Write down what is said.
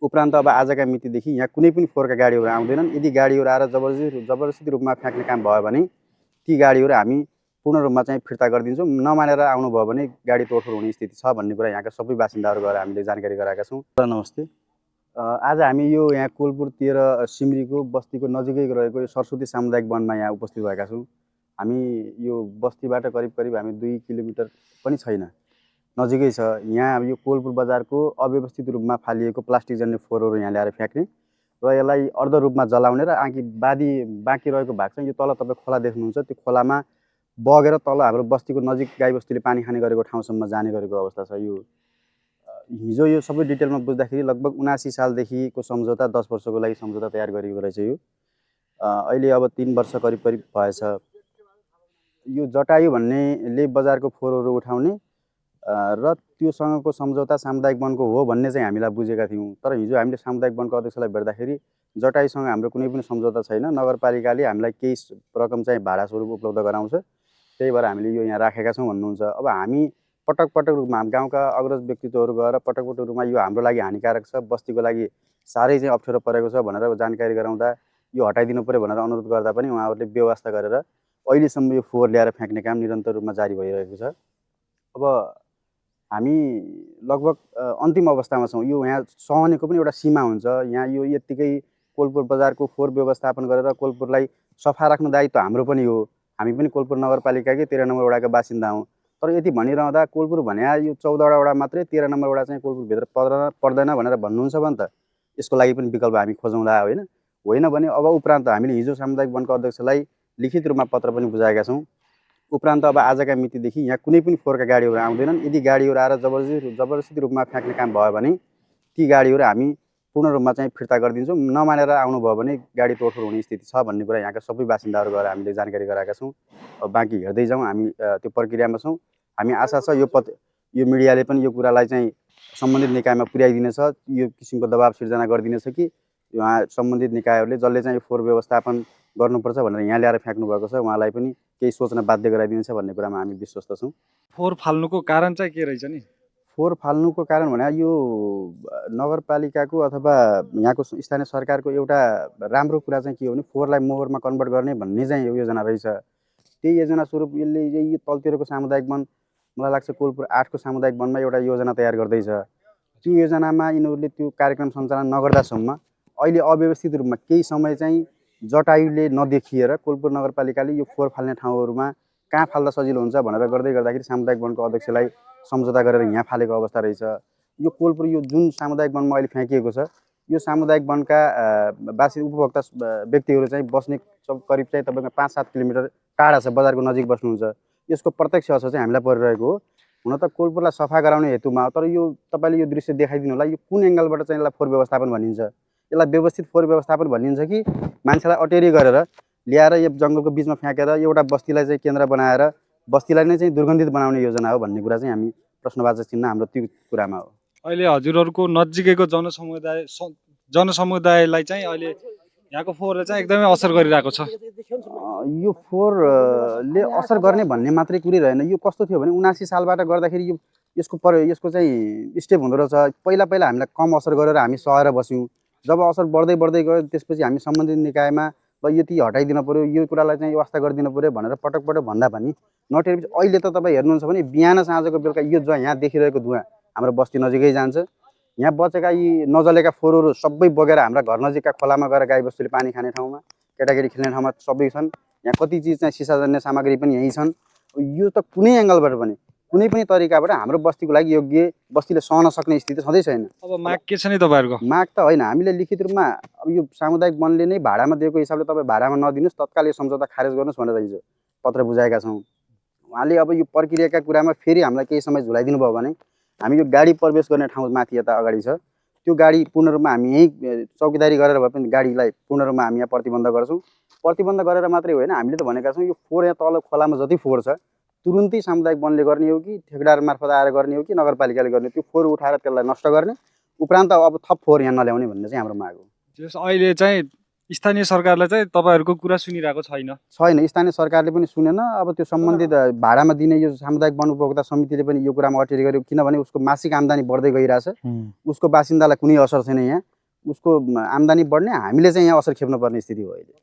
उपरान्त अब आजका मितिदेखि यहाँ कुनै पनि फोहोरका गाडीहरू आउँदैनन्। यदि गाडीहरू आएर जबरजस्ती रूपमा फ्याँक्ने काम भयो भने ती गाडीहरू हामी पूर्ण रूपमा चाहिँ फिर्ता गरिदिन्छौँ। नमानेर आउनुभयो भने गाडी तोडफोड हुने स्थिति छ भन्ने कुरा यहाँका सबै बासिन्दाहरू गएर हामीले जानकारी गराएका छौँ। नमस्ते। आज हामी यो यहाँ कोलपुर 13 सिमरीको बस्तीको नजिकै रहेको यो सरस्वती सामुदायिक वनमा यहाँ उपस्थित भएका छौँ। हामी यो बस्तीबाट करिब हामी 2 किलोमिटर पनि छैन, नजिकै छ। यहाँ यो कोलपुर बजारको अव्यवस्थित रूपमा फालिएको प्लास्टिक जन्य फोहोरहरू यहाँ ल्याएर फ्याँक्ने र यसलाई अर्ध रूपमा जलाउने र बाँकी रहेको भाग चाहिँ यो तल तपाईँ खोला देख्नुहुन्छ, त्यो खोलामा बगेर तल हाम्रो बस्तीको नजिक गाईबस्तुले पानी खाने गरेको ठाउँसम्म जाने गरेको अवस्था छ। यो हिजो यो सबै डिटेलमा बुझ्दाखेरि लगभग 79 सालदेखिको सम्झौता 10 वर्षको लागि सम्झौता तयार गरिएको रहेछ। यो अहिले अब 3 वर्ष करिब भएछ। यो जटायु भन्नेले बजारको फोहोरहरू उठाउने र त्योसँगको सम्झौता सामुदायिक वनको हो भन्ने चाहिँ हामीलाई बुझेका थियौँ। तर हिजो हामीले सामुदायिक वनको अध्यक्षलाई भेट्दाखेरि जटायुसँग हाम्रो कुनै पनि सम्झौता छैन, नगरपालिकाले हामीलाई केही रकम चाहिँ भाडा स्वरूप उपलब्ध गराउँछ, त्यही भएर हामीले यो यहाँ राखेका छौँ भन्नुहुन्छ। अब हामी पटक रूपमा गाउँका अग्रज व्यक्तित्वहरू गएर पटक रूपमा यो हाम्रो लागि हानिकारक छ, बस्तीको लागि साह्रै चाहिँ अप्ठ्यारो परेको छ भनेर जानकारी गराउँदा यो हटाइदिनु पर्यो भनेर अनुरोध गर्दा पनि उहाँहरूले व्यवस्था गरेर अहिलेसम्म यो फोहोर ल्याएर फ्याँक्ने काम निरन्तर रूपमा जारी भइरहेको छ। अब हामी लगभग अन्तिम अवस्थामा छौँ। यो यहाँ सहनेको पनि एउटा सीमा हुन्छ। यहाँ यो यत्तिकै कोलपुर बजारको फोहोर व्यवस्थापन गरेर कोलपुरलाई सफा राख्ने दायित्व हाम्रो पनि हो। हामी पनि कोलपुर नगरपालिकाकै 13 नम्बर वडाका बासिन्दा हौँ। तर यति भनिरहँदा कोलपुर भने यो 14वटा वडा मात्रै, 13 नम्बर वडा चाहिँ कोलपुरभित्र पर्दैन भनेर भन्नुहुन्छ भने त यसको लागि पनि विकल्प हामी खोजौँला, होइन भने अब उपरान्त हामीले हिजो सामुदायिक वनको अध्यक्षलाई लिखित रूपमा पत्र पनि बुझाएका छौँ। उपरान्त अब आजका मितिदेखि यहाँ कुनै पनि फोहोरका गाडीहरू आउँदैनन्। यदि गाडीहरू आएर जबरजस्ती रूपमा फ्याँक्ने काम भयो भने ती गाडीहरू हामी पूर्ण रूपमा चाहिँ फिर्ता गरिदिन्छौँ। नमानेर आउनुभयो भने गाडी तोडफोड हुने स्थिति छ भन्ने कुरा यहाँका सबै बासिन्दाहरू गएर हामीले जानकारी गराएका छौँ। अब बाँकी हेर्दै जाउँ, हामी त्यो प्रक्रियामा छौँ। हामी आशा छ यो मिडियाले पनि यो कुरालाई चाहिँ सम्बन्धित निकायमा पुर्याइदिनेछ, यो किसिमको दबाब सिर्जना गरिदिनेछ कि उहाँ सम्बन्धित निकायहरूले जसले चाहिँ यो फोहोर व्यवस्थापन गर्नुपर्छ भनेर यहाँ ल्याएर फ्याँक्नु भएको छ उहाँलाई पनि केही सोच्न बाध्य गराइदिनेछ भन्ने कुरामा हामी विश्वस्त छौँ। फोहोर फाल्नुको कारण चाहिँ के रहेछ नि? फोहोर फाल्नुको कारण भने यो नगरपालिकाको अथवा यहाँको स्थानीय सरकारको एउटा राम्रो कुरा चाहिँ के हो भने फोहोरलाई मोहोरमा कन्भर्ट गर्ने भन्ने चाहिँ योजना रहेछ। त्यही योजना स्वरूप यसले यो तलतिरको सामुदायिक वन, मलाई लाग्छ कोलपुर 8 को सामुदायिक वनमा एउटा योजना तयार गर्दैछ। त्यो योजनामा यिनीहरूले त्यो कार्यक्रम सञ्चालन नगर्दासम्म अहिले अव्यवस्थित रूपमा केही समय चाहिँ जटायुले नदेखिएर कोलपुर नगरपालिकाले यो फोहोर फाल्ने ठाउँहरूमा कहाँ फाल्दा सजिलो हुन्छ भनेर गर्दाखेरि सामुदायिक वनको अध्यक्षलाई सम्झौता गरेर यहाँ फालेको अवस्था रहेछ। यो कोलपुर यो जुन सामुदायिक वनमा अहिले फ्याँकिएको छ यो सामुदायिक वनका उपभोक्ता व्यक्तिहरू चाहिँ बस्ने करिब चाहिँ तपाईँको 5-7 किलोमिटर टाढा छ, बजारको नजिक बस्नुहुन्छ। यसको प्रत्यक्ष असर चाहिँ हामीलाई परिरहेको हो। हुन त कोलपुरलाई सफा गराउने हेतुमा, तर यो तपाईँले यो दृश्य देखाइदिनु होला, यो कुन एङ्गलबाट चाहिँ यसलाई फोहोर व्यवस्थापन भनिन्छ? यसलाई व्यवस्थित फोहोर व्यवस्थापन भनिन्छ कि मान्छेलाई अटेरी गरेर ल्याएर यो जङ्गलको बिचमा फ्याँकेर एउटा बस्तीलाई चाहिँ केन्द्र बनाएर बस्तीलाई नै चाहिँ दुर्गन्धित बनाउने योजना हो भन्ने कुरा चाहिँ हामी प्रश्नवाचक चिन्ह हाम्रो त्यो कुरामा हो। अहिले हजुरहरूको नजिकैको जनसमुदायलाई चाहिँ अहिले यहाँको फोहोरले चाहिँ एकदमै असर गरिरहेको छ। यो फोहोरले असर गर्ने भन्ने मात्रै कुरै रहेन। यो कस्तो थियो भने 79 सालबाट गर्दाखेरि यसको चाहिँ स्टेप हुँदो रहेछ। पहिला हामीलाई कम असर गरेर हामी सहेर बस्यौँ। जब असर बढ्दै गयो त्यसपछि हामी सम्बन्धित निकायमा यति हटाइदिनु पर्यो, यो कुरालाई चाहिँ व्यवस्था गरिदिनु पर्यो भनेर पटक भन्दा पनि नटेरेपछि अहिले त तपाईँ हेर्नुहुन्छ भने बिहान साँझको बेलुका यो यहाँ देखिरहेको धुवाँ हाम्रो बस्ती नजिकै जान्छ। यहाँ बचेका यी नजलेका फोहोरहरू सबै बगेर हाम्रा घर नजिकका खोलामा गएर गाईबस्तुले पानी खाने ठाउँमा, केटाकेटी खेल्ने ठाउँमा सबै छन्। यहाँ कति चिज चाहिँ सिसाजन्य सामग्री पनि यहीँ छन्। यो त कुनै एङ्गलबाट पनि कुनै पनि तरिकाबाट हाम्रो बस्तीको लागि योग्य, बस्तीले सहन सक्ने स्थिति छँदै छैन। अब माग के छ नि तपाईँहरूको? माग त होइन, हामीले लिखित रूपमा अब यो सामुदायिक वनले नै भाडामा दिएको हिसाबले तपाईँ भाडामा नदिनुहोस्, तत्काल यो सम्झौता खारेज गर्नुहोस् भनेर हिजो पत्र बुझाएका छौँ। उहाँले अब यो प्रक्रियाका कुरामा फेरि हामीलाई केही समय झुलाइदिनु भयो भने हामी यो गाडी प्रवेश गर्ने ठाउँ माथि यता अगाडि छ, त्यो गाडी पूर्ण रूपमा हामी यहीँ चौकीदारी गरेर भए पनि गाडीलाई पूर्ण रूपमा हामी यहाँ प्रतिबन्ध गर्छौँ। प्रतिबन्ध गरेर मात्रै होइन, हामीले त भनेका छौँ यो फोहोर यहाँ तल खोलामा जति फोहोर छ तुरुन्तै सामुदायिक वनले गर्ने हो कि ठेकेदार मार्फत आएर गर्ने हो कि नगरपालिकाले गर्ने, त्यो फोहोर उठाएर त्यसलाई नष्ट गर्ने, उपरान्त अब थप फोहोर यहाँ नल्याउने भन्ने चाहिँ हाम्रो माग हो। अहिले चाहिँ स्थानीय सरकारले चाहिँ तपाईँहरूको कुरा सुनिरहेको छैन? स्थानीय सरकारले पनि सुनेन। अब त्यो सम्बन्धित भाडामा दिने यो सामुदायिक वन उपभोक्ता समितिले पनि यो कुरामा अटेरी गर्यो, किनभने उसको मासिक आम्दानी बढ्दै गइरहेछ, उसको बासिन्दालाई कुनै असर छैन यहाँ। उसको आम्दानी बढ्ने हामीले चाहिँ यहाँ असर खेप्नुपर्ने स्थिति हो अहिले।